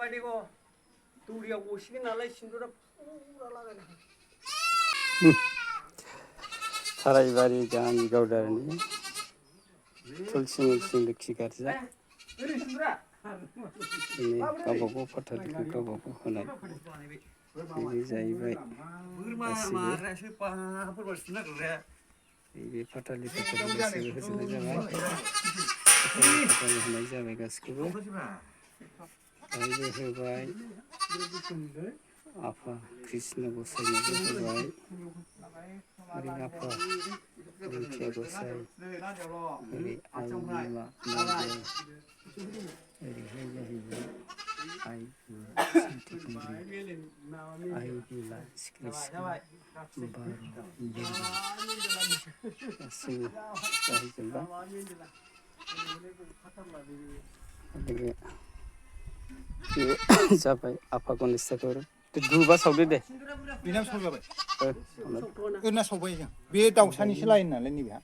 बायदिखौ दौरिया गसिगोन नालाय सिन्दुरा फुरा लागायना थारायबारि गामि गावदारनि तुलसि मुलसि लोखि गार्जा दिनै गावबागाव फाथालिखौ गावबागाव होनाय बेनो जाहैबाय गासिबो बे फाथालिफोरखौ गासिबो होजोबनाय जाबाय फाथालि होनाय जाबाय गासिखौबो बेहायबो होबाय आफा कृष्ण गसाइनोबो होबाय ओरै आफा रुथिया गसाइ ओरै आइ बिमा नयनाय ओरैहाय जाहैबाय आइ सान्थि खुंग्रि आइ बिमा सिखिरि सिख्ला बार' गासैबो जाहैजोबबाय जाबाय आफा गणेश ठाकुर दुबा सावदो दे बेनाव सावजाबाय ओरैना सावबाय जों बे दाउसानिसो लाइन नालाय नैबेहा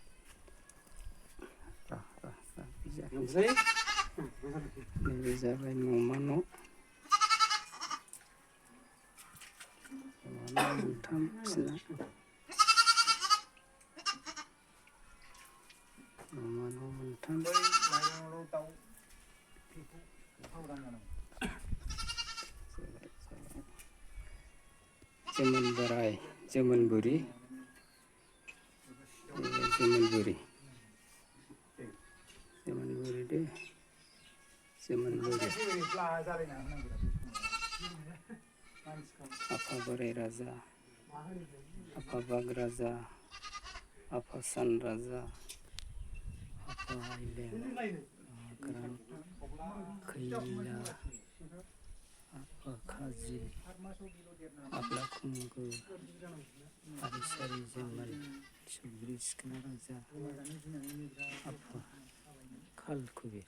नैबे जाबाय न'मा न' मोनथाम बिसिना न'मा न' मोनथाम जोमोन बोराय जोमोन बुरि जोमोन बुरि दे जोमोन बुरि आफा बोराय राजा आफा बाग राजा आफा सान राजा आफा आइलें आग्रां खैला आफा खाजि आफा खुंगुर आरिसारि जोमोन सुग्रि सिखोना राजा आफा खालकुबि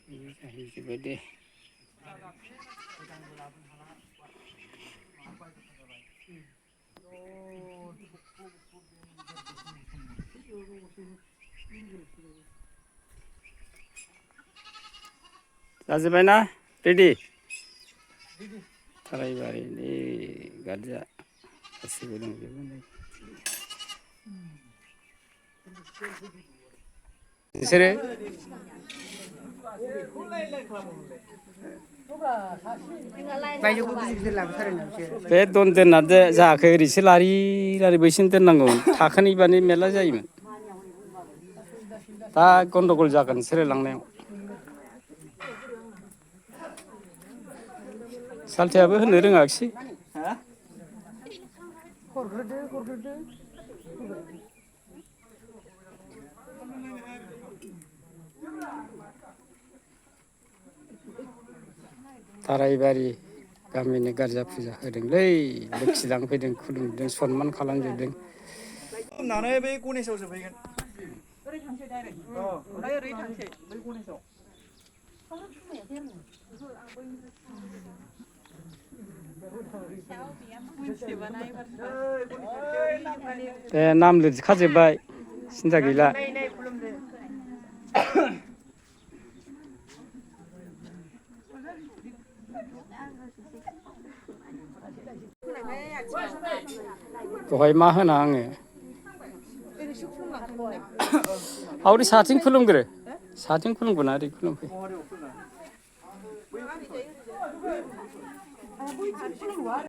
बेयो जाहैजोब्बाय दे जाजोब्बायना रेडि थारायबारिनि गार्जा गासैबो दंजोबो नै बिसोरो बे दन दोनना जायाखै ओरैसो लारि लारि बैसिम दोननांगौमोन थाखोनैबानो मेरला जायोमोन दा गन्डगल जागोन बिसोरो लांनायाव सालथेयाबो होनो रोङाखिसै थारायबारि गामिनि गार्जा फुजा होदोंलै लोखि लांफैदों खुलुमदों सनमान खालामजोबदों होननानै बै गणेशआव जोबहैगोन ओरै थांसै डाइरेक्ट ओमफ्राय ओरै थांसै बै गणेशआव दे नाम लिरखाजोब्बाय सिन्था गैला दहाय मा होना आङो आवरि साथिं खुलुमग्रो साथिं खुलुमगोना ओरै खुलुमफै